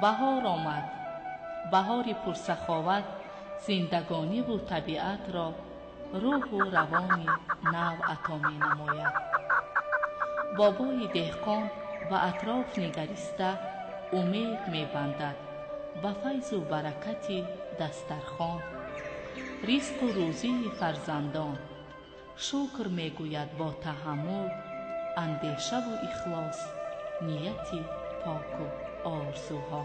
Баҳор омад. Баҳори пурсаховат зиндагониву табиатро рӯҳу равони нав ато менамояд. Бобои деҳқон ба атроф нигариста умед мебандад ба файзу баракати дастархон, ризқу рӯзии фарзандон. Шукр мегӯяд бо таҳаммул, андешаву ихлос, нияти поку орзуҳо.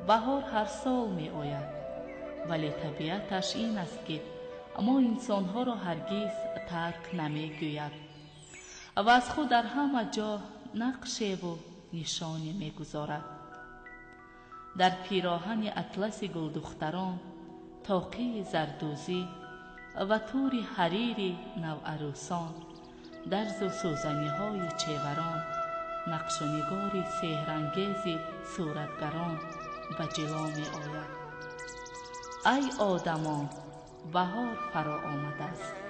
Баҳор ҳар сол меояд, вале табиаташ ин аст, ки мо инсонҳоро ҳаргиз тарк намегӯяд ва аз худ дар ҳама ҷо нақшеву нишоне мегузорад. Дар пироҳани атласи гулдухтарон, тоқии зардӯзӣ ва тури ҳарири наварӯсон, дарзу сӯзаниҳои чеварон, нақшу нигори сеҳрангези суратгарон ба ҷило меояд. Ай одамон, баҳор фаро омадааст.